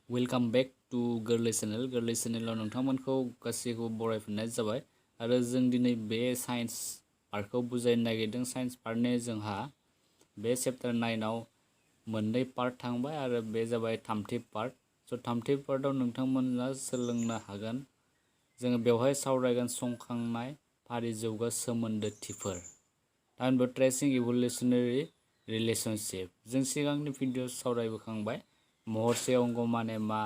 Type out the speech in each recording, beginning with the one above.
Welcome back to गोरलै चेनेलाव नोंथांमोनखौ गासैखौबो बरायफिननाय जाबाय आरो जों दिनै बे साइन्स पार्टखौ बुजायनो नागिरदों। साइन्स पार्टनि जोंहा बे चेप्टार 9आव मोननै पार्ट थांबाय आरो बे जाबाय थामथि पार्ट। स' थामथि पार्टआव नोंथांमोना सोलोंनो हागोन। जोङो बेवहाय सावरायगोन संखांनाय फारि जौगा सोमोन्दोथिफोर, थामहिनबा ट्रेसिं इभोल्युशनारि रिलेशनशिप। जों सिगांनि भिडिअ सावरायबोखांबाय महरसे अंग माने मा,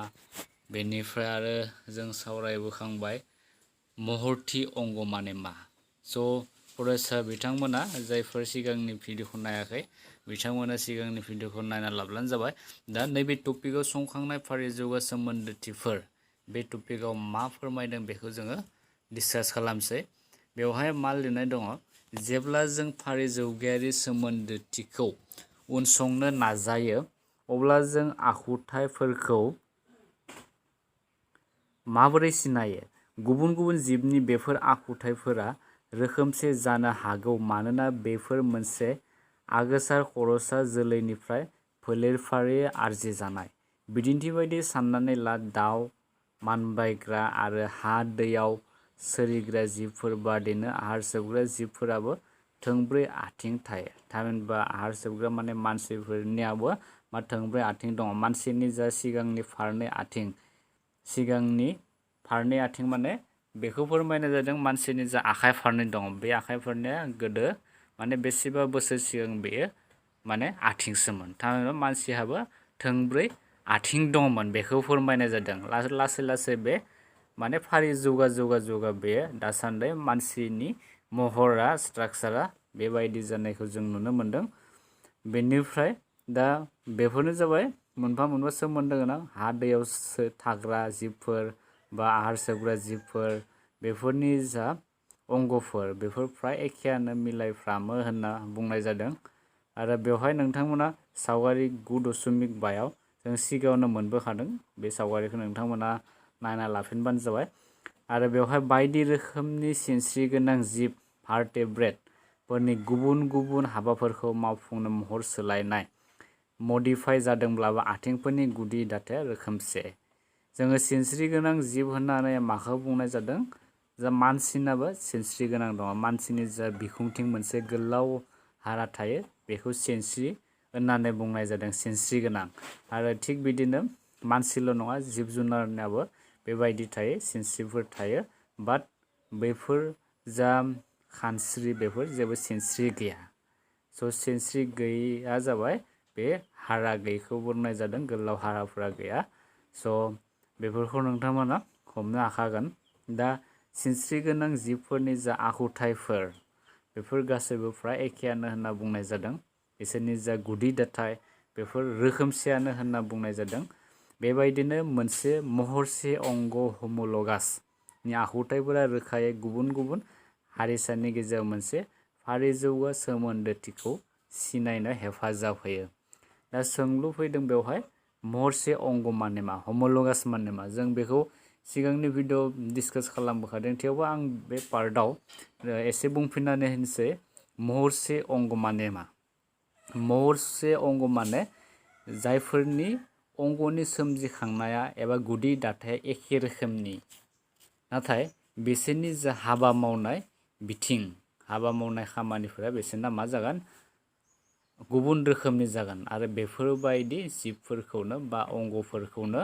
बेनिफ्राय आरो जों सावरायबोखांबाय महरथि अंग माने मा। स' फरायसा बिथांमोना जायफोर सिगांनि भिडिअखौ नायाखै बिथांमोना सिगांनि भिडिअखौ नायना लाब्लानो जाबाय। दा नैबे टपिकआव संखांनाय फारि जौगा सोमोन्दोथिफोर, बे टपिकआव मा फोरमायदों बेखौ जोङो डिसकास खालामसै। बेवहाय मा लिरनाय दङ, जेब्ला जों फारि जौगायारि सोमोन्दोथिखौ उनसंनो नाजायो अब्ला जों आखुथाइफोरखौ माबोरै सिनायो? गुबुन गुबुन जिबनि बेफोर आखुथाइफोरा रोखोमसे जानो हागौ मानोना बेफोर मोनसे आगोसार खर'सा जोलैनिफ्राय फोलेरफारियै आरजिजानाय। बिदिन्थि बायदि साननानै ला, दाउ, मानबायग्रा आरो हा दैयाव सोलिग्रा जिबफोर बादिनो आहार सोबग्रा जिबफोराबो थोंब्रै आथिं थायो। थामहिनबा आहार सोबग्रा माने मानसिफोरनियाबो थोंब्रै आथिं दङ। मानसिनि जा सिगांनि फारनै आथिं, सिगांनि फारनै आथिं माने बेखौ फोरमायनाय जादों मानसिनि जा आखाइ फारनै दङ, बे आखाइ फारनैया गोदो बेसेबा बोसोर सिगां बेयो आथिंसोमोन। थामहिनबा मानसिहाबो थोंब्रै आथिं दङमोन बेखौ फोरमायनाय जादों। लासै लासै बे फारि जौगा बेयो दासान्दि मानसिनि महरा, स्ट्राक्चारा बेबायदि जानायखौ जों नुनो मोनदों। बेनिफ्राय दा बेफोरनो जाबाय मोनफा मोनफा सोमोन्दो गोनां हा दैयाव थाग्रा जिबफोर बा आहार सोबग्रा जिबफोर, बेफोरनि जा अंगफोर बेफोर फ्राय एखेयानो मिलायफ्रामो होनना बुंनाय जादों। आरो बेवहाय नोंथांमोना सावगारि 9.5 जों सिगाङावनो मोनबोखादों। बे सावगारिखौ नोंथांमोना नायना लाफिनबानो जाबाय। आरो बेवहाय बायदि रोखोमनि सिनस्रि गोनां जिब भार्टेब्रेटफोरनि गुबुन गुबुन हाबाफोरखौ मावफुंनो महर सोलायनाय मडिफाइ जादोंब्लाबो आथिंफोरनि गुदि दाथाया रोखोमसे। जोङो सिनस्रि गोनां जिब होननानै माखौ बुंनाय जादों? जा मानसिनाबो सिनस्रि गोनां दङ। मानसिनि जा बिखुंथिं मोनसे गोलाव हारा थायो बेखौ सिनस्रि होननानै बुंनाय जादों, सिनस्रि गोनां। आरो थिग बिदिनो मानसिल' नङा, जिब जुनारनियाबो बेबायदि थायो, सिनस्रिफोर थायो। बाट बैफोर जा खानस्रि बेफोर जेबो सिनस्रि गैया। स' सिनस्रि गैयैया जाबाय बे हारा गैयैखौ बुंनाय जादों, गोलाव हाराफोरा गैया। स' बेफोरखौ नोंथांमोना हमनो हाखागोन। दा सिनस्रि गोनां जिबफोरनि जा आखुथाइफोर बेफोर गासैबो फ्राय एखेयानो होनना बुंनाय जादों। बिसोरनि जा गुदि दाथाय बेफोर रोखोमसेयानो होनना बुंनाय जादों। बेबायदिनो मोनसे महरसे अंग हम'लगासनि आखुथाइफोरा रोखायै गुबुन गुबुन हारिसानि गेजेराव मोनसे फारि जौगा सोमोन्दोथिखौ सिनायनो हेफाजाब होयो। दा सोंलु फैदों बेवहाय, महरसे अंग माने मा, हम'लगास माने मा? जों बेखौ सिगांनि भिडिअ डिसकास खालामबोखादों, थेवबो आं बे पार्टआव एसे बुंफिननानै होनोसै। महरसे अंग माने मा? महरसे अंग माने जायफोरनि अंगनि सोमजिखांनाया एबा गुदि दाथाया एखे रोखोमनि, नाथाय बिसोरनि जा हाबा मावनाय बिथिं, हाबा मावनाय खामानिफोरा बिसोरना मा जागोन? गुबुन रोखोमनि जागोन। आरो बेफोरबायदि जिबफोरखौनो बा अंगफोरखौनो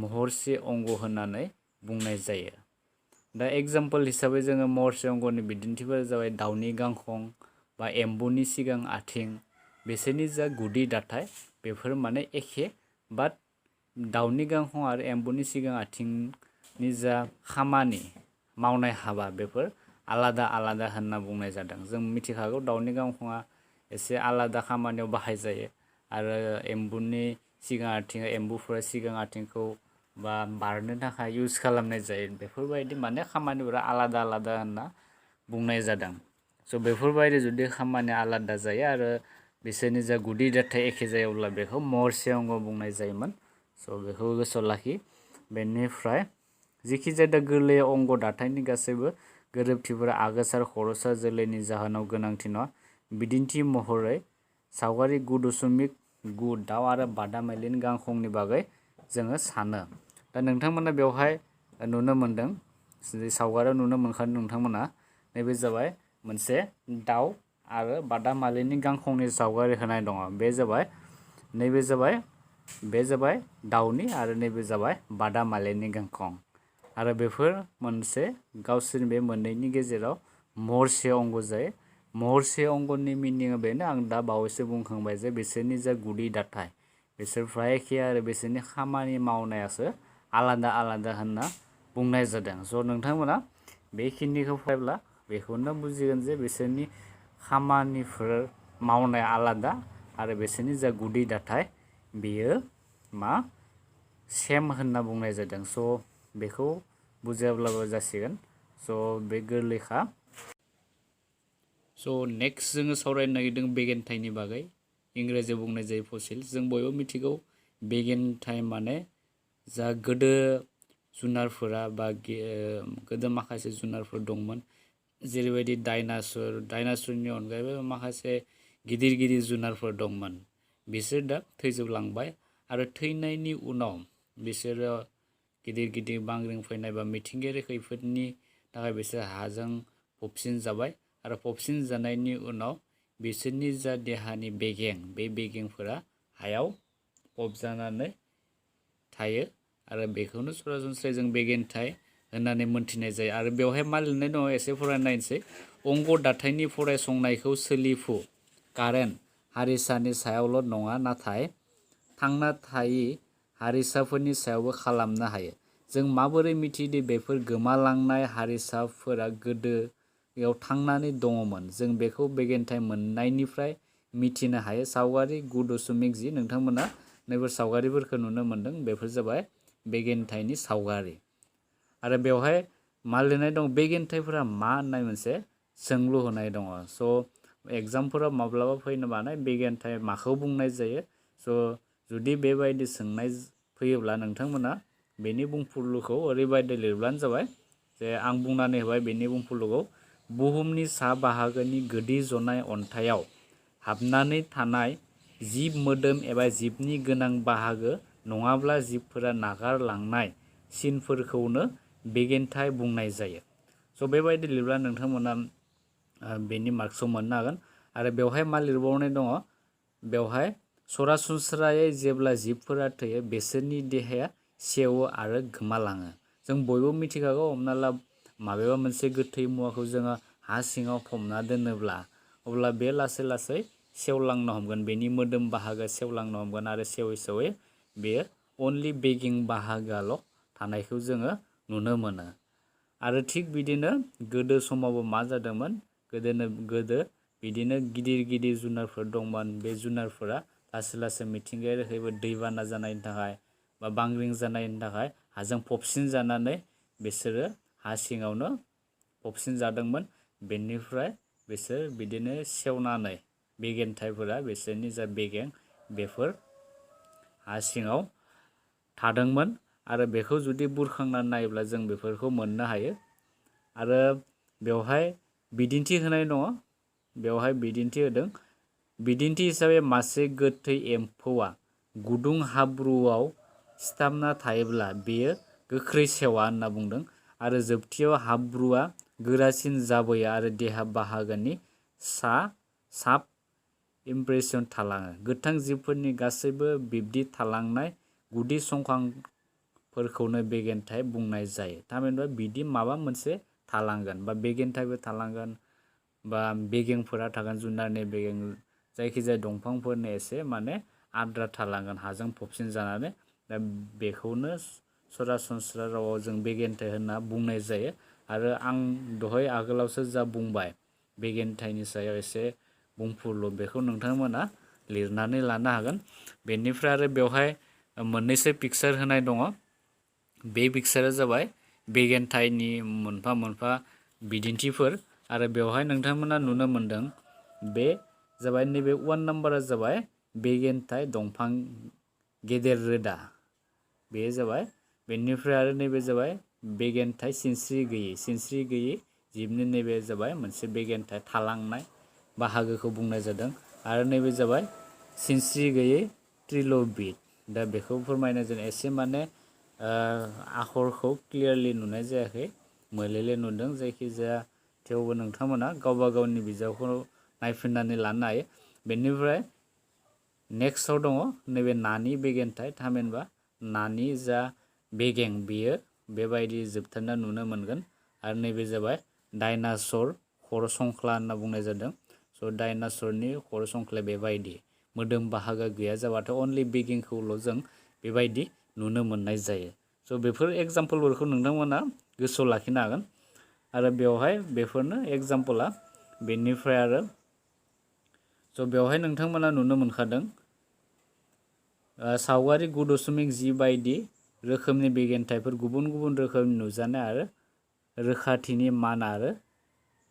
महरसे अंग होननानै बुंनाय जायो। दा एग्जाम्पल हिसाबै जोङो महरसे अंगनि बिदिन्थिफोरा जाबाय दाउनि गांखं बा एम्बुनि सिगां आथिं। बिसोरनि जा गुदि दाथाय बेफोर एखे, बाट दाउनि गांखं आरो एम्बुनि सिगां आथिंनि जा खामानि मावनाय हाबा बेफोर आलादा आलादा होनना बुंनाय जादों। जों मिथिखागौ दाउनि गांखंआ एसे आलादा खामानियाव बाहायजायो आरो एम्बुनि सिगां आथिङा, एम्बुफोरा सिगां आथिंखौ बारनो थाखाय इउज खालामनाय जायो। बेफोरबायदि खामानिफोरा आलादा आलादा होनना बुंनाय जादों। स' बेफोरबायदि जुदि खामानिया आलादा जायो आरो बिसोरनि जा गुदि दाथाय एखे जायो अब्ला बेखौ महरसे अंग बुंनाय जायोमोन। स' बेखौ गोसोआव लाखि। बेनिफ्राय जिखिजाया गोरलै अंग दाथायनि गासैबो गोरोबथिफोरा आगोसार खर'सा जोलैनि जाहोनाव गोनांथि नङा। बिदिन्थि महरै सावगारि 9.9 दाउ आरो बादामालिनि गांखंनि बागै जोङो सानो। दा नोंथांमोना बेवहाय नुनो मोनदों, सावगारियाव नुनो मोनखादों नोंथांमोना, नैबे जाबाय मोनसे दाउ आरो बादामालिनि गांखंनि सावगारि होनाय दङ। नैबे जाबाय दाउनि आरो नैबे जाबाय बादामालिनि गांखं। आरो बेफोर मोनसे गावसोरनि बे मोननैनि गेजेराव महरसे अंग जायो। महरसे अंगनि मिनिङा बेनो, आं दा बावैसो बुंखांबाय जे बिसोरनि जा गुदि दाथाय बिसोर फ्राय एखे आरो बिसोरनि खामानि मावनायासो आलादा आलादा होनना बुंनाय जादों। स' नोंथांमोना बेखिनिखौ फरायब्ला बेखौनो बुजिगोन जे बिसोरनि खामानिफोर मावनाय आलादा आरो बिसोरनि जा गुदि दाथाय बेयो सेम होनना बुंनाय जादों। स' बेखौ बुजियाब्लाबो जासिगोन। स' बे गोरलैखा। स' नेक्स्ट जोङो सावरायनो नागिरदों बेगेन्थाइनि बागै। इंराजियाव बुंनाय जायो फसिल। जों बयबो मिथिगौ बेगेन्थाइ माने जा गोदो जुनारफोरा बा गोदो माखासे जुनारफोर दंमोन, जेरैबायदि डाइनासरनि अनगायैबो माखासे गिदिर गिदिर जुनारफोर दंमोन। बिसोर दा थैजोबलांबाय आरो थैनायनि उनाव बिसोरो गिदिर गिदिर बांग्रिं फैनाय बा मिथिंगायारि खैफोदनि थाखाय बिसोर हाजों फबसिन जाबाय आरो फबसिन जानायनि उनाव बिसोरनि जा देहानि बेगें, बे बेगेंफोरा हायाव फबजानानै थायो आरो बेखौनो सरासनस्रायै जों बेगेन्थाइ होननानै मोनथिनाय जायो। आरो बेवहाय मा लिरनाय दङ एसे फरायना नायनोसै। अंग दाथायनि फरायसंनायखौ सोलिफु कारेन्ट हारिसानि सायावल' नङा, नाथाय थांना थायि हारिसाफोरनि सायावबो खालामनो हायो। जों माबोरै मिथिदि बेफोर गोमालांनाय हारिसाफोरा गोदोयाव थांनानै दङमोन? जों बेखौ बेगेन्थाइ मोननायनिफ्राय मिथिनो हायो। सावगारि 9.G नोंथांमोना नैबे सावगारिफोरखौ नुनो मोनदों। बेफोर जाबाय बेगेन्थाइनि सावगारि। आरो बेवहाय मा लिरनाय दं? बेगेन्थाइफोरा मा होननाय मोनसे सोंलु होनाय दङ। स' एग्जामफोराव माब्लाबा फैनो हानाय बेगेन्थाइ माखौ बुंनाय जायो? स' जुदि बेबायदि सोंनाय फैयोब्ला नोंथांमोना बेनि बुंफुरलुखौ ओरैबायदि लिरब्लानो जाबाय जे आं बुंनानै होबाय बेनि बुंफुरलुखौ। बुहुमनि सा बाहागोनि गोदि जनाय अन्थाइयाव हाबनानै थानाय जिब मोदोम एबा जिबनि गोनां बाहागो नङाब्ला जिबफोरा नागारलांनाय सिनफोरखौनो बेगेन्थाइ बुंनाय जायो। स' बेबायदि लिरब्ला नोंथांमोना बेनि मार्कसखौ मोननो हागोन। आरो बेवहाय मा लिरबावनाय दङ? बेवहाय सरासनस्रायै जेब्ला जिबफोरा थैयो बिसोरनि देहाया सेवो आरो गोमालाङो। जों बयबो मिथिखागौ, हमना ला माबेबा मोनसे गोथै मुवाखौ जोङो हा सिङाव फबना दोनोब्ला अब्ला बे लासै लासै सेवलांनो हमगोन, बेनि मोदोम बाहागोआ सेवलांनो हमगोन आरो सेवै सेवै बेयो अनलि बेगिं बाहागोआल' थानायखौ जोङो नुनो मोनो। आरो थिग बिदिनो गोदो समावबो मा जादोंमोन? गोदो बिदिनो गिदिर गिदिर जुनारफोर दंमोन। बे जुनारफोरा लासै लासै मिथिंगायारि खैफोद दैबाना जानायनि थाखाय बा बांग्रिं जानायनि थाखाय हाजों फबसिन जानानै बिसोरो हा सिङावनो फबसिन जादोंमोन। बेनिफ्राय बिसोर बिदिनो सेवनानै बेगेन्थाइफोरा बिसोरनि जा बेगें बेफोर हा सिङाव थादोंमोन। आरो बेखौ जुदि बुरखांनानै नायोब्ला जों बेफोरखौ मोननो हायो। आरो बेवहाय बिदिन्थि होनाय दङ। बेवहाय बिदिन्थि होदों। बिदिन्थि हिसाबै मासे गोथै एम्फौआ गुदुं हाब्रुआव सिथाबना थायोब्ला बेयो गोख्रै सेवा होनना बुंदों। आरो जोबथियाव हाब्रुआ गोरासिन जाबोयो आरो देहा बाहागोनि साब इमप्रेसन थालाङो। गोथां जिबफोरनि गासैबो बिब्दि थालांनाय गुदि संखांफोरखौनो बेगेन्थाइ बुंनाय जायो। थामहिनबा बिदि माबा मोनसे थालांगोन बा बेगेन्थाइबो थालांगोन बा बेगेंफोरा थागोन, जुनारनि बेगें, जायखिजाया दंफांफोरनि एसे आद्रा थालांगोन हाजों फबसिन जानानै। दा बेखौनो सरासनस्रा रावाव जों बेगेन्थाइ होनना बुंनाय जायो। आरो आं दहाय आगोलावसो जा बुंबाय बेगेन्थाइनि सायाव एसे बुंफुरलु, बेखौ नोंथांमोना लिरनानै लानो हागोन। बेनिफ्राय आरो बेवहाय मोननैसो पिकचार होनाय दङ। बे पिकचारा जाबाय बेगेन्थाइनि मोनफा मोनफा बिदिन्थिफोर। आरो बेवहाय नोंथांमोना नुनो मोनदों बे जाबाय नैबे 1 नाम्बारा जाबाय बेगेन्थाइ दंफां गेदेर रोदा, बे जाबाय। बेनिफ्राय आरो नैबे जाबाय बेगेन्थाइ सिनस्रि गैयै जिबनि नैबे जाबाय मोनसे बेगेन्थाइ थालांनाय बाहागोखौ बुंनाय जादों। आरो नैबे जाबाय सिनस्रि गैयै ट्रिल'बिट। दा बेखौ फोरमायनो जों एसे माने आखरखौ क्लियारलि नुनाय जायाखै, मोलेले नुदों। जायखिजाया थेवबो नोंथांमोना गावबा गावनि बिजाबखौ नायफिननानै लानो हायो। बेनिफ्राय नेक्स्टआव दङ नैबे नानि बेगेंथाय, थामहिनबा नानि जा बेगें बेयो बेबायदि जोबथारना नुनो मोनगोन। आरो नैबे जाबाय डायनासर खर' संख्ला होनना बुंनाय जादों। स' डायनासरनि खर' संख्लाया बेबायदि मोदोम बाहागो गैया जाबाथाय अनलि बेगेंखौल' जों बेबायदि नुनो मोननाय जायो। स' बेफोर एग्जाम्पलफोरखौ नोंथांमोना गोसोआव लाखिनो हागोन। आरो बेवहाय बेफोरनो एग्जाम्पला। बेनिफ्राय आरो स' बेवहाय नोंथांमोना नुनो मोनखादों सावगारि 9.10 बायदि रोखोमनि बेगेंथायफोर गुबुन गुबुन रोखोमनि नुजानाय आरो रोखाथिनि मान आरो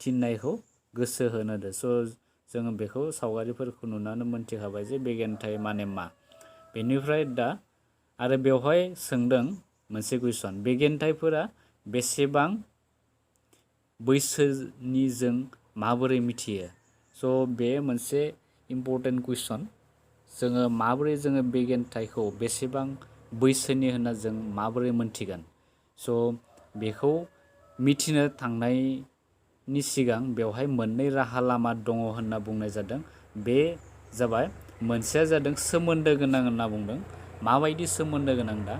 थिननायखौ गोसो होनोदो। स' जोङो बेखौ सावगारिफोरखौ नुनानै मोनथिखाबाय जे बेगेंथाय माने मा। बेनिफ्राय दा आरो बेवहाय सोंदों मोनसे कुइसन, बेगेंथायफोरा बेसेबां बैसोनि जों माबोरै मिथियो? स' बे मोनसे इम्पर्टेन्ट कुइसन। जोङो माबोरै जोङो बेगेंथायखौ बेसेबां बैसोनि होनना जों माबोरै मोनथिगोन? स' बेखौ मिथिनो थांनायनि सिगां बेवहाय मोननै राहा लामा दङ होनना बुंनाय जादों। बे जाबाय मोनसेया जादों सोमोन्दो गोनां होनना बुंदों। माबायदि सोमोन्दो गोनां? दा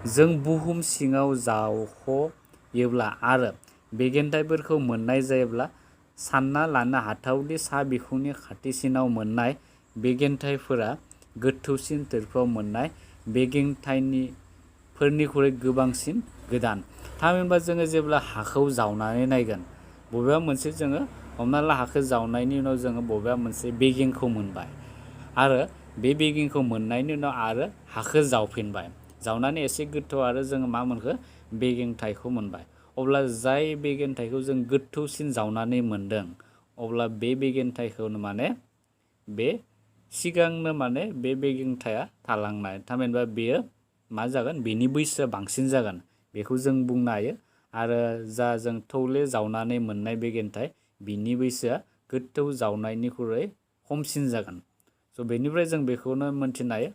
जों बुहुम सिङाव जावख'योब्ला आरो बेगेंथायफोरखौ मोननाय जायोब्ला सानना लानो हाथावदि सा बिखुंनि खाथिसिनाव मोननाय बेगेंथायफोरा गोथौसिन थोरफोआव मोननाय बेगेंथायफोरनिख्रुइ गोबांसिन गोदान। थामहिनबा जोङो जेब्ला हाखौ जावनानै नायगोन, बबेबा मोनसे जोङो हमना ला हाखौ जावनायनि उनाव जोङो बबेबा मोनसे बेगेंखौ मोनबाय आरो बे बेगेंखौ मोननायनि उनाव आरो हाखौ जावफिनबाय, जावनानै एसे गोथौ आरो जोङो मा मोनखो? बेगेंथायखौ मोनबाय। अब्ला जाय बेगेंथायखौ जों गोथौसिन जावनानै मोनदों, अब्ला बे बेगेंथायखौनो माने बे सिगांनो माने बे बेगेंथाया थालांनाय, थामहिनबा बेयो मा जागोन? बेनि बैसोआ बांसिन जागोन, बेखौ जों बुंनो हायो। आरो जा जों थौले जावनानै मोननाय बेगेंथाय, बिनि बैसोआ गोथौ जावनायनिख्रुइ खमसिन जागोन। स' बेनिफ्राय जों बेखौनो मोनथिनो हायो।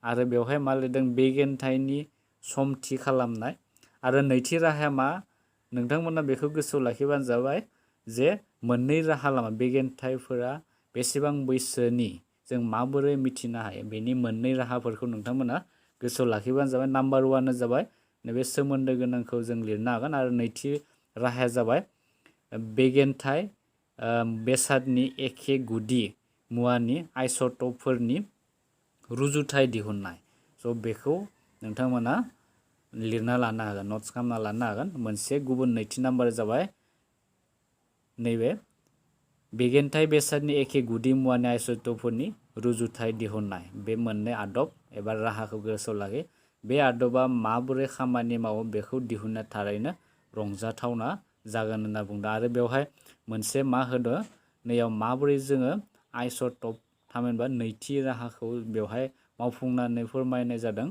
आरो बेवहाय मा लिरदों? बेगेंथायनि सम थि खालामनाय। आरो नैथि राहाया मा? नोंथांमोना बेखौ गोसोआव लाखिबानो जाबाय जे मोननै राहा लामा, बेगेंथायफोरा बेसेबां बैसोनि जों माबोरै मिथिनो हायो, बेनि मोननै राहाफोरखौ नोंथांमोना गोसोआव लाखिबानो जाबाय। नाम्बार 1 जाबाय नैबे सोमोन्दो गोनांखौ जों लिरनो हागोन। आरो नैथि राहाया जाबाय बेगेंथाय बेसादनि एखे गुदि मुवानि आइसोटपफोरनि रुजुथाय दिहुननाय। स' बेखौ नोंथांमोना लिरना लानो हागोन, नट्स खालामना लानो हागोन। मोनसे गुबुन नैथि नाम्बार जाबाय नैबे बेगेंथाय बेसादनि एखे गुदि मुवानि आइसोटपफोरनि रुजुथाय दिहुननाय। बे मोननै आदब एबा राहाखौ गोसोआव लाखि। बे आदबा माबोरै खामानि मावो बेखौ दिहुननो थारैनो रंजाथावना जागोन होनना बुंदों। आरो बेवहाय मोनसे मा होदो? नैयाव माबोरै जोङो आइसोटप, थामहिनबा नैथि राहाखौ बेवहाय मावफुंनानै फोरमायनाय जादों।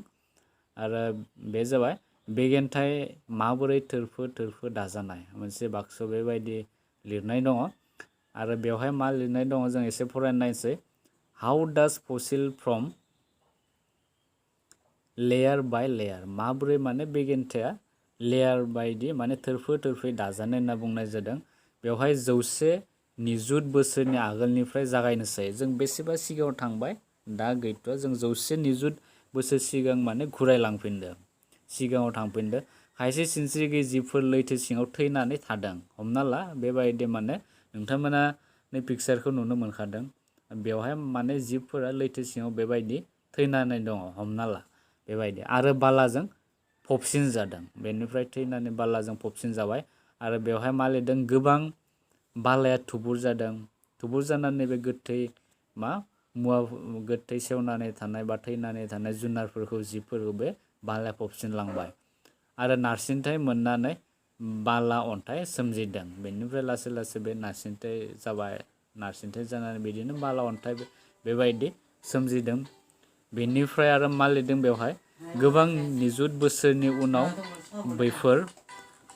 आरो बे जाबाय बेगेंथाय माबोरै थोरफो थोरफो दाजानाय, मोनसे बाक्सआव बेबायदि लिरनाय दङ। आरो बेवहाय मा लिरनाय दङ जों एसे फरायना नायनोसै। हाउ डाज फसिल फ्रम लेयार बाय लेयार, माबोरै माने बेगेंथाया लेयार बायदि माने थोरफो थोरफोयै दाजानाय होनना बुंनाय जादों। बेवहाय 100 निजुत बोसोरनि आगोलनिफ्राय जागायनोसै। जों बेसेबा सिगाङाव थांबाय, दा गैथ'आ। जों 100 निजुत बोसोर सिगां माने घुरायलांफिनदो, सिगाङाव थांफिनदो। खायसे सिनस्रि गैयै जिबफोर लैथो सिङाव थैनानै थादों। हमना ला बेबायदि माने नोंथांमोना नै पिक्सारखौ नुनो मोनखादों। बेवहाय माने जिबफोरा लैथो सिङाव बेबायदि थैनानै दङ, हमना ला बेबायदि। आरो बालाजों फबसिन जादों, बेनिफ्राय थैनानै बालाजों फबसिन जाबाय। आरो बेवहाय मा लिरदों? गोबां बालाया थुबुर जादों। थुबुर जानानै बे गोथै मुवा गोथै सेवनानै थानाय बा थैनानै थानाय जुनारफोरखौ, जिबफोरखौ बे बालाया फबसिनलांबाय। आरो नारसिनथाय मोननानै बाला अन्थाइ सोमजिदों। बेनिफ्राय लासै लासै बे नारसिनथाय जाबाय, नारसिनथाय जानानै बिदिनो बाला अन्थाइ बेबायदि सोमजिदों। बेनिफ्राय आरो मा लिरदों बेवहाय? गोबां निजुत बोसोरनि उनाव बैफोर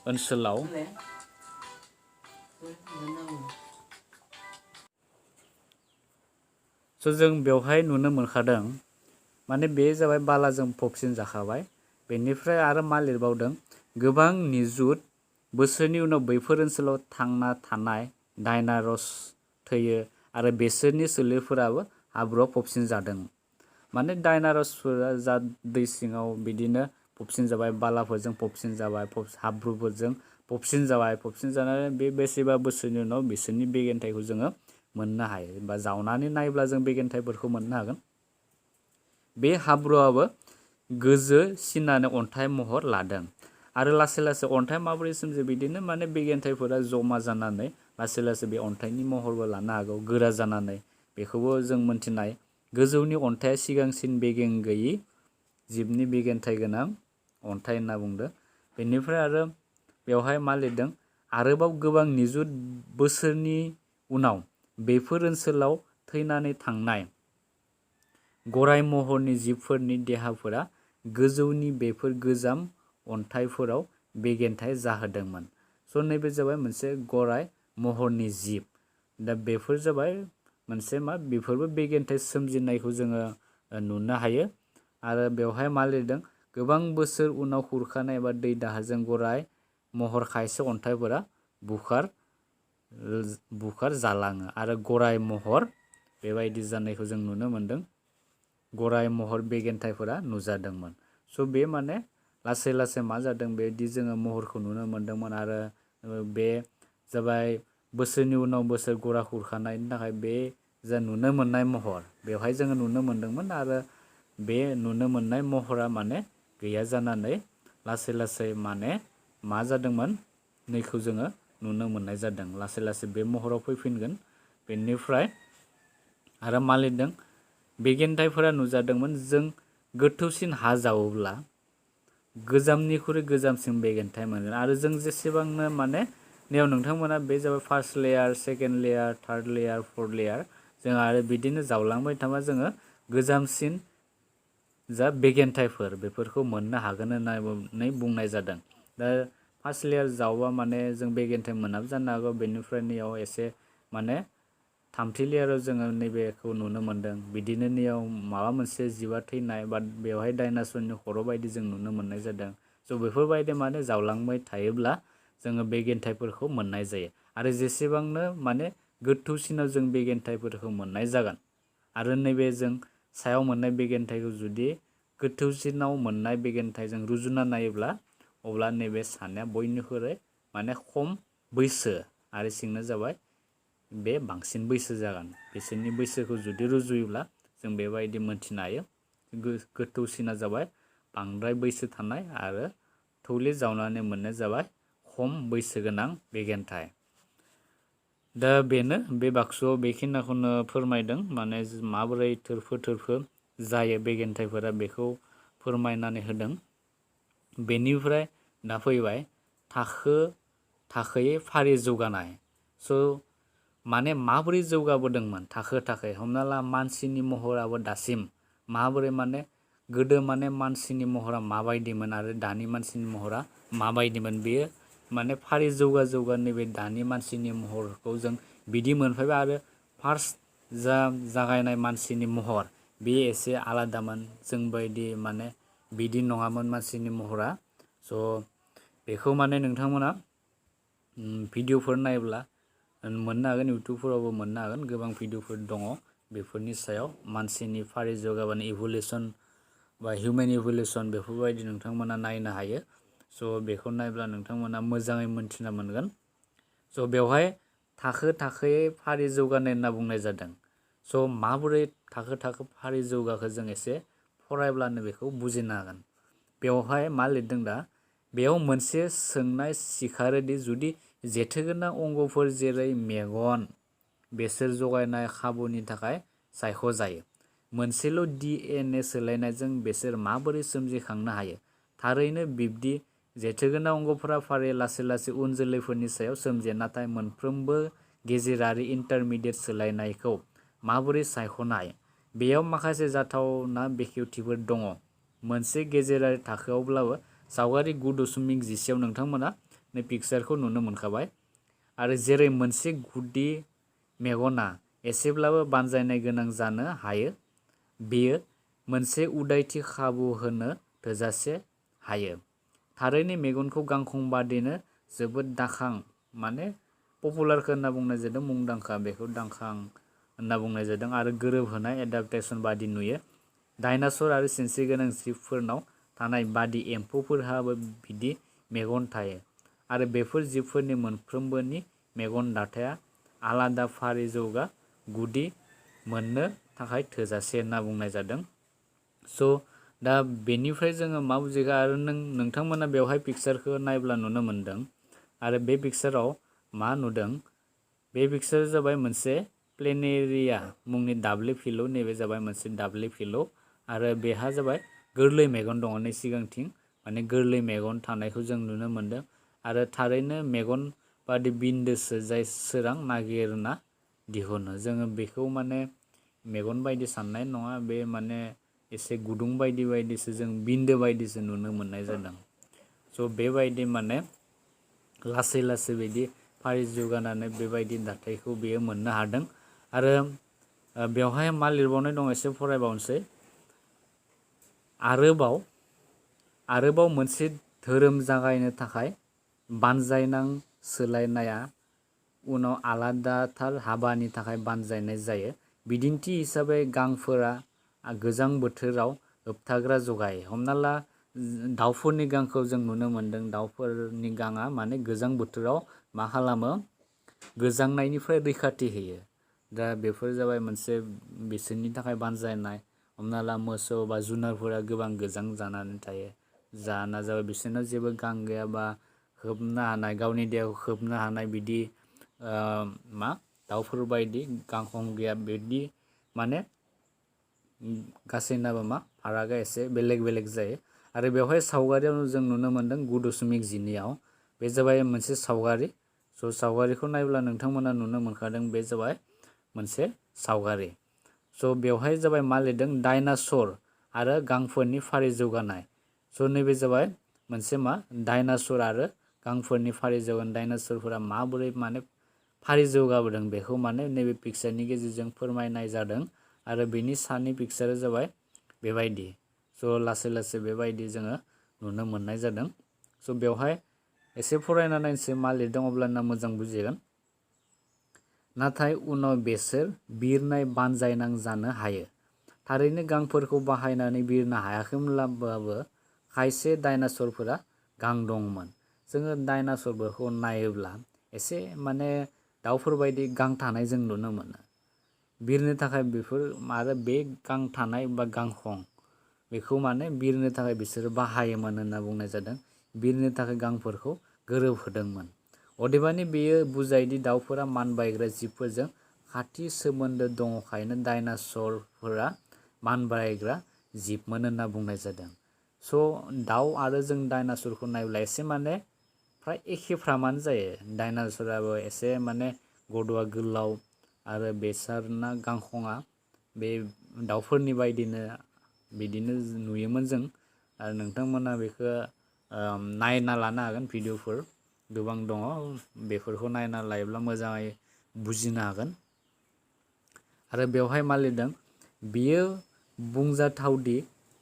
ओनसोलाव स' जों बेवहाय नुनो मोनखादों माने बे जाबाय बालाजों फबसिन जाखाबाय। बेनिफ्राय आरो मा लिरबावदों, गोबां निजुत बोसोरनि उनाव बैफोर ओनसोलाव थांना थानाय डायनासर थैयो आरो बिसोरनि सोलेरफोराबो हाब्रुआव फबसिन जादों। माने डायनासरफोरा जा दै सिङाव बिदिनो फबसिन जाबाय, बालाफोरजों फबसिन जाबाय, हाब्रुफोरजों फबसिन जाबाय, फबसिन जानानै बे बेसेबा बोसोरनि उनाव बिसोरनि बेगेंथाइखौ जोङो मोननो हायो। बा जावनानै नायब्ला जों बेगेंथाइफोरखौ मोननो हागोन। बे हाब्रुआबो गोजो सिनानै अन्थाइ महर लादों आरो लासै लासै अन्थाइ माबोरै सोमजियो, बिदिनो माने बेगेंथाइफोरा जमा जानानै लासै लासै बे अन्थाइनि महरबो लानो हागौ, गोरा जानानै। बेखौबो जों मोनथिनाय, गोजौनि अन्थाइया सिगांसिन बेगें गैयि जिबनि बेगेंथाइ गोनां अन्थाइ होनना बुंदों। बेनिफ्राय आरो बेवहाय मा लिरदों, आरोबाव गोबां निजुत बोसोरनि उनाव बेफोर ओनसोलाव थैनानै थांनाय गराय महरनि जिबफोरनि देहाफोरा गोजौनि बेफोर गोजाम अन्थाइफोराव बेगेंथाइ जाहोदोंमोन। स' नैबे जाबाय मोनसे गराय महरनि जिब। दा बेफोर जाबाय मोनसे बेफोरबो बेगेंथाइ सोमजिनायखौ जोङो नुनो हायो। आरो बेवहाय मा लिरदों, गोबां बोसोर उनाव खुरखानाय एबा दै दाहारजों गराय महर खायसे अन्थाइफोरा बुखार जालाङो आरो गराय महर बेबायदि जानायखौ जों नुनो मोनदों। गराय महर बेगेंथाइफोरा नुजादोंमोन। स' बे माने लासै लासै मा जादों, बेदि जोङो महरखौ नुनो मोनदोंमोन। आरो बे जाबाय बोसोरनि उनाव बोसोर गरा खुरखानायनि थाखाय बे जा नुनो मोननाय महर, बेवहाय जोङो नुनो मोनदोंमोन। आरो बे नुनो मोननाय महरा माने गैया जानानै लासै लासै माने मा जादोंमोन, नैखौ जोङो नुनो मोननाय जादों। लासै लासै बे महराव फैफिनगोन। बेनिफ्राय आरो मा लिरदों, बेगेंथाइफोरा नुजादोंमोन, जों गोथौसिन हा जावोब्ला गोजामनिख्रुइ गोजामसिन बेगेंथाइ मोनगोन। आरो जों जेसेबांनो माने नैयाव नोंथांमोना बे जाबाय फार्स्ट लेयार, सेकेन्ड लेयार, थार्ड लेयार, फर्थ लेयार, जों आरो बिदिनो जावलांबाय थाबा जोङो गोजामसिन जा बेगेंथाइफोर बेफोरखौ मोननो हागोन होननानै बुंनाय जादों। दा फार्स्ट लेयार जावबा माने जों बेगेंथाइ मोनाबो जानो हागौ। बेनिफ्राय नैयाव एसे माने थामथि लेयाराव जोङो नैबेखौ नुनो मोनदों। बिदिनो नैयाव माबा मोनसे जिबा थैनाय बा बेवहाय डायनासरनि खर' बायदि जों नुनो मोननाय जादों। स' बेफोरबायदि माने जावलांबाय थायोब्ला जोङो बेगेंथाइफोरखौ मोननाय जायो। आरो जेसेबांनो माने गोथौसिनाव जों बेगेंथाइफोरखौ मोननाय जागोन, आरो नैबे जों सायाव मोननाय बेगेंथाइखौ जुदि गोथौसिनाव मोननाय बेगेंथाइजों रुजुना नायोब्ला, अब्ला नैबे सानाया बयनिख्रुइ माने खम बैसो आरो सिंना जाबाय बे बांसिन बैसो जागोन। बिसोरनि बैसोखौ जुदि रुजुयोब्ला जों बेबायदि मोनथिनो हायो। गोथौसिना जाबाय बांद्राय बैसो थानाय आरो थौले जावनानै मोननाय जाबाय खम बैसो गोनां बेगेंथाइ। दा बेनो, बे बाक्सुआव बेखिनिखौनो फोरमायदों। माने माबोरै थोरफो थोरफो जायो बेगेंथाइफोरा, बेखौ फोरमायनानै होदों। बेनिफ्राय दा फैबाय थाखोयै फारि जौगानाय। स' माने माबोरै जौगाबोदोंमोन थाखो थाखोयै, हमना ला मानसिनि महराबो दासिम माबोरै, माने गोदो माने मानसिनि महरा माबायदिमोन आरो दानि मानसिनि महरा माबायदिमोन, बेयो माने फारि जौगा जौगा नैबे दानि मानसिनि महरखौ जों बिदि मोनफैबाय। आरो फार्स्ट जागायनाय मानसिनि महर बे एसे आलादामोन, जोंबायदि माने बिदि नङामोन मानसिनि महरा। स' बेखौ माने नोंथांमोना भिडिअफोर नायोब्ला मोननो हागोन, इउटुबफोरावबो मोननो हागोन। गोबां भिडिअफोर दङ बेफोरनि सायाव, मानसिनि फारि जौगाबानो इभुलेसन बा हिउमेन इभुलेसन, बेफोरबायदि नोंथांमोना नायनो हायो। स' बेखौ नायब्ला नोंथांमोना मोजाङै मोनथिना मोनगोन। स' बेवहाय थाखो थाखोयै फारि जौगानाय होनना बुंनाय जादों। स' माबोरै थाखो थाखो फारि जौगाखो जों एसे फरायब्लानो बेखौ बुजिनो हागोन। बेवहाय मा लिरदों, दा बेयाव मोनसे सोंनाय सिखारोदि जुदि जेथोगोनां अंगफोर जेरै मेगन बेसोर जगायनाय खाबुनि थाखाय सायख'जायो, मोनसेल' DNA सोलायनायजों बेसोर माबोरै सोमजिखांनो हायो। थारैनो बिब्दि जेथोगोनां अंगफोरा फारि लासै लासै उन जोलैफोरनि सायाव सोमजियो, नाथाय मोनफ्रोमबो गेजेरारि इन्टारमिडियेट सोलायनायखौ माबोरै सायख'नाय, बेयाव माखासे जाथावना बेखेवथिफोर दङ। मोनसे गेजेरारि थाखोआवब्लाबो सावगारि 9.10 नोंथांमोना नै पिक्सारखौ नुनो मोनखाबाय। आरो जेरै मोनसे गुदि मेगना एसेब्लाबो बानजायनाय गोनां जानो हायो, बेयो मोनसे उदायथि खाबु होनो थोजासे हायो। थारैनो मेगनखौ गांखं बादिनो जोबोद दाखां माने पपुलारखौ होनना बुंनाय जादों, मुंदांखा बेखौ दांखां होनना बुंनाय जादों आरो गोरोबहोनाय एडाप्टेसन बादि नुयो। डायनासर आरो सिनस्रि गोनां जिबफोरनाव थानाय बादि एम्फौफोरहाबो बिदि मेगन थायो आरो बेफोर जिबफोरनि मोनफ्रोमबोनि मेगन दाथाया आलादा फारि जौगा गुदि मोननो थाखाय थोजासे होनना बुंनाय जादों। स' दा बेनिफ्राय जोङो मा बुजिगोन आरो नोंथांमोना बेवहाय पिक्सारखौ नायब्ला नुनो मोनदों आरो बे पिक्साराव मा नुदों, बे पिक्सारा जाबाय मोनसे प्लेनेरिया मुंनि दाब्ले फिलौ। नैबे जाबाय मोनसे दाब्ले फिलौ आरो बेहा जाबाय गोरलै मेगन दङ नै सिगांथिं, माने गोरलै मेगन थानायखौ जों नुनो मोनदों आरो थारैनो मेगन बादि बिन्दोसो जाय सोरां नागिरना दिहुनो। जोङो बेखौ माने मेगन बायदि साननाय नङा, बे माने एसे गुदुं बायदि बायदिसो जों बिन्दो बायदिसो नुनो मोननाय जादों। स' बेबायदि माने लासै लासै बिदि फारि जौगानानै बेबायदि दाथायखौ बेयो मोननो हादों। आरो बेवहाय मा लिरबावनाय दं एसे फरायबावनोसै। आरोबाव मोनसे धोरोम जागायनो थाखाय बानजायनां सोलायनाया उनाव आलादाथार हाबानि थाखाय बानजायनाय जायो। बिदिन्थि हिसाबै गांफोरा गोजां बोथोराव होबथाग्रा जगायो। हमना ला दाउफोरनि गांखौ जों नुनो मोनदों, दाउफोरनि गाङा माने गोजां बोथोराव मा खालामो, गोजांनायनिफ्राय रैखाथि होयो। दा बेफोर जाबाय मोनसे बिसोरनि थाखाय बानजायनाय। हमना ला मोसौ बा जुनारफोरा गोबां गोजां जानानै थायो, जाहोना जाबाय बिसोरनाव जेबो गां गैया बा खोबनो हानाय, गावनि देहाखौ खोबनो हानाय बिदि मा दाउफोर बायदि गांखं गैया। बिदि माने गासैनाबो मा फारागा एसे बेलेग बेलेग जायो। आरो बेवहाय सावगारियाव जों नुनो मोनदों 9.12 बे जाबाय मोनसे सावगारि। स' सावगारिखौ नायब्ला नोंथांमोना नुनो मोनखादों बे जाबाय मोनसे सावगारि। स' बेवहाय जाबाय मा लिरदों, डायनासर आरो गांफोरनि फारि जौगानाय। स' नैबे जाबाय मोनसे मा डायनासर आरो गांफोरनि फारि जौगानाय। डायनासरफोरा माबोरै माने फारि जौगाबोदों बेखौ माने नैबे पिक्सारनि गेजेरजों फोरमायनाय जादों आरो बेनि सानि पिक्सारा जाबाय बेबायदि। स' लासै लासै बेबायदि जोङो नुनो मोननाय जादों। स' बेवहाय एसे फरायना नायनोसै मा लिरदों, अब्लाना मोजां बुजिगोन। नाथाय उनाव बेसोर बिरनाय बानजायनां जानो हायो। थारैनो गांफोरखौ बाहायनानै बिरनो हायाखैमोनब्लाबो खायसे डायनासरफोरा गां दंमोन। जोङो डायनासरफोरखौ नायोब्ला एसे माने दाउफोर बायदि गां थानाय जों नुनो मोनो। बिरनो थाखाय बेफोर आरो बे गां थानाय बा गांखं बेखौ माने बिरनो थाखाय बिसोरो बाहायोमोन होनना बुंनाय जादों। बिरनो थाखाय गांफोरखौ गोरोबहोदोंमोन। अदेबानि बेयो बुजायोदि दाउफोरा मानबायग्रा जिबफोरजों खाथि सोमोन्दो दङखायनो डायनासरफोरा मानबायग्रा जिबमोन होनना बुंनाय जादों। स' दाउ आरो जों डायनासरखौ नायोब्ला एसे माने फ्राय एखेफ्रामानो जायो। डायनासराबो एसे माने गद'आ गोलाव आरो बेसोरना गांखङा बे दाउफोरनि बायदिनो बिदिनो नुयोमोन जों। आरो नोंथांमोना बेखौ नायना लानो हागोन, भिडिअफोर गोबां दङ, बेफोरखौ नायना लायोब्ला मोजाङै बुजिनो हागोन। आरो बेवहाय मा लिरदों, बियो बुंजाथावदि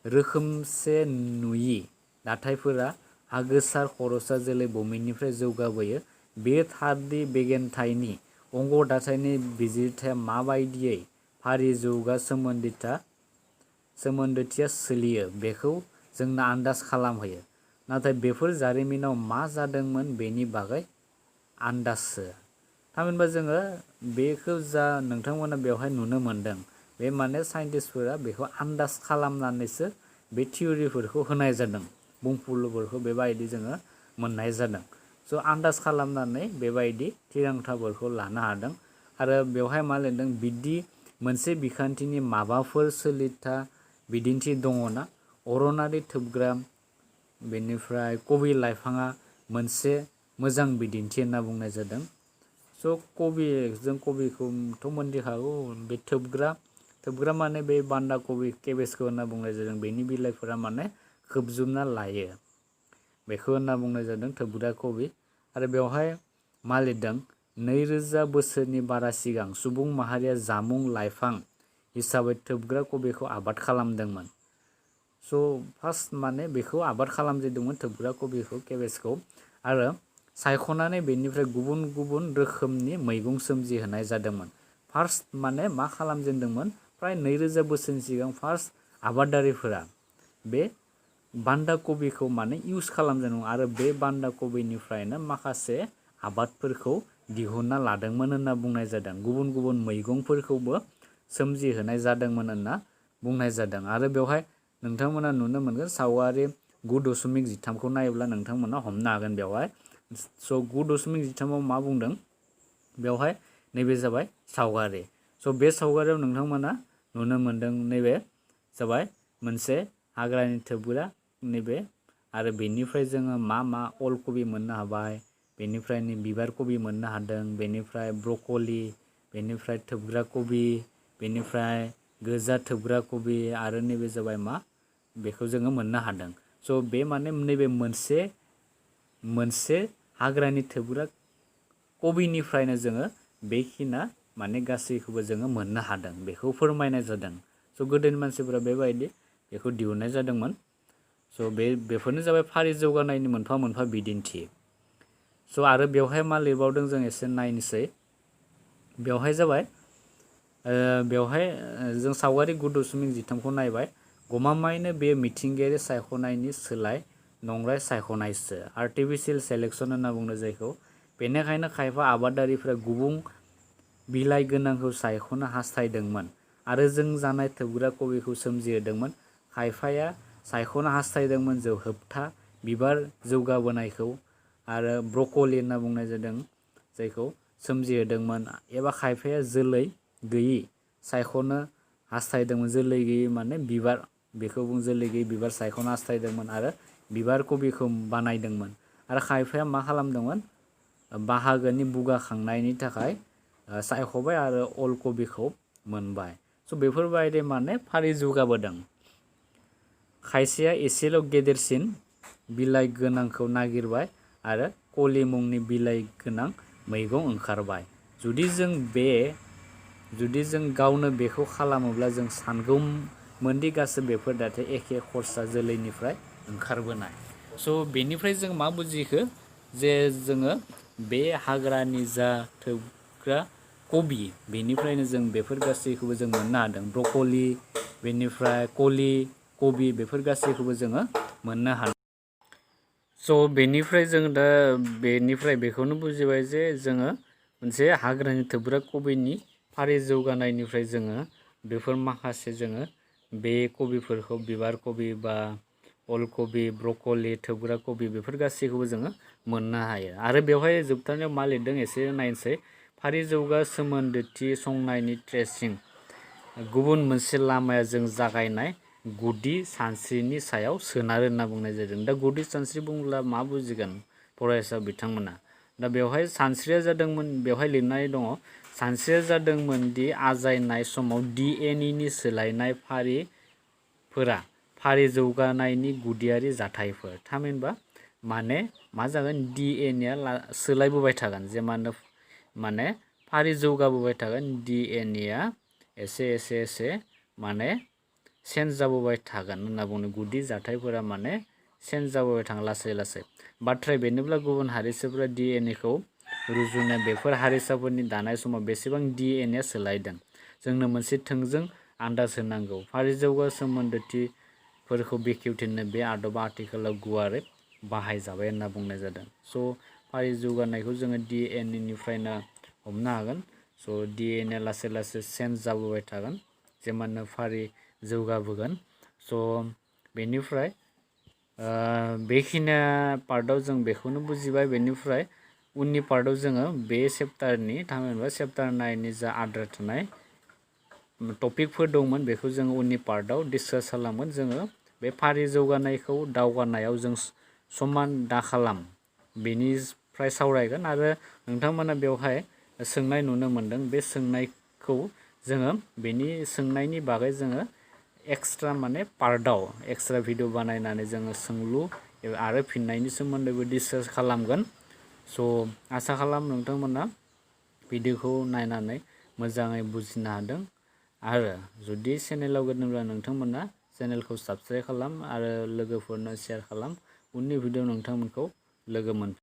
रोखोमसे नुयि दाथायफोरा हागोसार खर'सा जोलै बमिननिफ्राय जौगाबोयो। बेयो थारदि बेगेंथाइनि अंग दाथायनि बिजिरथाया माबायदियै फारि जौगा सोमोन्दोथिया सोलियो बेखौ जोंनो आन्दाज खालामहोयो। नाथाय बेफोर जारिमिनाव मा जादोंमोन बेनि बागै आन्दाजसो। थामहिनबा जोङो बेखौ जा नोंथांमोना बेवहाय नुनो मोनदों, बे माने साइन्टिस्टफोरा बेखौ आन्दाज खालामनानैसो बे थियरिफोरखौ होनाय जादों, बुंफुरलुफोरखौ बेबायदि जोङो मोननाय जादों। स' आन्दाज खालामनानै बेबायदि थिरांथाफोरखौ लानो हादों। आरो बेवहाय मा लिरदों, बिदि मोनसे बिखान्थिनि माबाफोर सोलिथा बिदिन्थि दङना? अरनारि थोबग्रा बेनिफ्राय कबि लाइफाङा मोनसे मोजां बिदिन्थि होनना बुंनाय जादों। स' जों कबिखौथ' मोनथिखागौ, बे थोबग्रा माने बे बान्दा कबि केबेजखौ होनना बुंनाय जादों। बेनि बिलाइफोरा माने खोबजोबना लायो, बेखौ होनना बुंनाय जादों थोबग्रा कबि। आरो बेवहाय मा लिरदों, 2000 बोसोरनि बारा सिगां सुबुं माहारिया जामुं लाइफां हिसाबै थोबग्रा कबिखौ आबाद खालामदोंमोन। स' फार्स्ट माने बेखौ आबाद खालामजेनदोंमोन थोबग्रा कबिखौ केबेजखौ आरो सायख'नानै बेनिफ्राय गुबुन गुबुन रोखोमनि मैगं सोमजिहोनाय जादोंमोन। फार्स्ट माने मा खालामजेनदोंमोन फ्राय 2000 बोसोरनि सिगां फार्स्ट आबादारिफोरा बे बान्दा कबिखौ माने इउज खालामजेनदोंमोन आरो बे बान्दा कबिनिफ्रायनो माखासे आबादफोरखौ दिहुनना लादोंमोन होनना बुंनाय जादों। गुबुन गुबुन मैगंफोरखौबो सोमजिहोनाय जादोंमोन होनना बुंनाय जादों आरो बेवहाय नोंथांमोना नुनो मोनगोन सावगारि 9.13खौ नायोब्ला नोंथांमोना हमनो हागोन बेवहाय। स' 9.13आव मा बुंदों बेवहाय नैबे जाबाय सावगारि। स' बे सावगारियाव नोंथांमोना नुनो मोनदों नैबे जाबाय मोनसे हाग्रानि थोबग्रा नैबे आरो बेनिफ्राय जोङो मा अल कबि मोननो हाबाय, बेनिफ्राय बिबार कबि मोननो हादों, बेनिफ्राय ब्रकलि, बेनिफ्राय थोबग्रा कबि, बेनिफ्राय गोजा थोबग्रा कबि आरो नैबे जाबाय मा बेखौ जोङो मोननो हादों। स' बे माने नैबे मोनसे हाग्रानि थोबग्रा कबिनिफ्रायनो जोङो बेखिना माने गासैखौबो जोङो मोननो हादों बेखौ फोरमायनाय जादों। स' गोदोनि मानसिफोरा बेबायदि बेखौ दिहुननाय जादोंमोन। स' बेफोरनो जाबाय फारि जौगानायनि मोनफा मोनफा बिदिन्थि। स' आरो बेवहाय मा लिरबावदों जों एसे नायनोसै। बेवहाय जाबाय बेवहाय जों सावगारि 9.13खौ नायबाय। गमामायैनो बे मिथिंगायारि सायख'नायनि सोलाय नंराय सायख'नायसो आर्टिफिशियेल सेलेक्शन होनना बुंनो जायखौ। बेनिखायनो खायफा आबादारिफ्रा गुबुन बिलाइ गोनांखौ सायख'नो हास्थायदोंमोन आरो जों जानाय थोबग्रा कबिखौ सोमजिहोदोंमोन। खायफाया सायख'नो हास्थायदोंमोन होबथा बिबार जौगाबोनायखौ आरो ब्रकलि होनना बुंनाय जादों जायखौ सोमजिहोदोंमोन एबा खायफाया जोलै गैयि सायख'नो हास्थायदोंमोन। जोलै गैयि माने बिबार बेखौ बुं जोलै गैयि बिबार सायख'नो हास्थायदोंमोन आरो बिबार कबिखौ बानायदोंमोन आरो खायफाया मा खालामदोंमोन बाहागोनि बुगाखांनायनि थाखाय सायख'बाय आरो अल कबिखौ मोनबाय। स' बेफोरबायदि माने फारि जौगाबोदों। खायसेया एसेल' गेदेरसिन बिलाइ गोनांखौ नागिरबाय आरो कलि मुंनि बिलाइ गोनां मैगं ओंखारबाय। जुदि जों गावनो बेखौ खालामोब्ला जों सानगौमोनदि गासै बेफोर दाथाय एखे खरसा जोलैनिफ्राय ओंखारबोनाय। स' बेनिफ्राय जों मा बुजिखो जे जोङो बे हाग्रानि जा थोबग्रा कबि बेनिफ्रायनो जों बेफोर गासैखौबो जों मोननो हादों। ब्रकलि, बेनिफ्राय कबि बेफोर गासैखौबो जोङो मोननो हादों। स' बेनिफ्राय जों दा बेनिफ्राय बेखौनो बुजिबाय जे जोङो मोनसे हाग्रानि थोबग्रा कबिनि फारि जौगानायनिफ्राय जोङो बेफोर माखासे जोङो बे कबिफोरखौ बिबार कबि बा अल कबि, ब्रकलि, थोबग्रा कबि बेफोर गासैखौबो जोङो मोननो हायो। आरो बेवहाय जोबथारनायाव मा लिरदों एसे नायनोसै। फारि जौगा सोमोन्दोथि संनायनि ट्रेसिं गुबुन मोनसे लामाया जों जागायनाय गुदि सानस्रिनि सायाव सोनारो होनना बुंनाय जादों। दा गुदि सानस्रि बुंब्ला मा बुजिगोन फरायसा बिथांमोना। दा बेवहाय सानस्रिया जादोंमोन बेवहाय लिरनाय दङ सानस्रिया जादोंमोन दि आजायनाय समाव DNA सोलायनाय फारिफोरा फारि जौगानायनि गुदियारि जाथायफोर। थामहिनबा माने मा जागोन DNA सोलायबोबाय थागोन जे माने फारि जौगाबोबाय थागोन DNA एसे माने चेन्ज जाबोबाय थागोन होनना बुङो। गुदि जाथायफोरा माने चेन्ज जाबोबाय थागोन लासै। बाथ्राया बेनोब्ला गुबुन हारिसाफोरा DNAखौ रुजुनाय बेफोर हारिसाफोरनि दानाय समाव बेसेबां DNA सोलायदों जोंनो मोनसे थोंजों आन्दाज होनांगौ। फारि जौगा सोमोन्दोथिफोरखौ बेखेवथिनो बे आदबा आथिखालाव गुवारै बाहायजाबाय होनना बुंनाय जादों। स' फारि जौगानायखौ जोङो DNAनिफ्रायनो हमनो हागोन। स' DNA लासै चेन्ज जाबोबाय थागोन जेमाननो फारि जौगाबोगोन। स' बेनिफ्राय बेखिनि पार्टआव जों बेखौनो बुजिबाय। बेनिफ्राय उननि पार्टआव जोङो बे चेप्टारनि थामहिनबा चेप्टार 9नि जा आद्रा थानाय टपिकफोर दंमोन बेखौ जोङो उननि पार्टआव डिसकास खालामगोन। जोङो बे फारि जौगानायखौ दावगानायाव जों समान दाखालाम बेनिफ्राय सावरायगोन आरो नोंथांमोना बेवहाय सोंनाय नुनो मोनदों। बे सोंनायखौ जोङो बेनि सोंनायनि बागै जोङो एक्सट्रा माने पार्टआव एक्सट्रा भिडिअ बानायनानै जोङो सोंलु आरो फिननायनि सोमोन्दैबो डिसकास खालामगोन। स' आसा खालाम नोंथांमोना भिडिअखौ नायनानै मोजाङै बुजिनो हादों आरो जुदि चेनेलाव गोदानब्ला नोंथांमोना चेनेलखौ साबस्क्राइब खालाम आरो लोगोफोरनो शेयार खालाम। उननि भिडिअ नोंथांमोनखौ लोगो मोन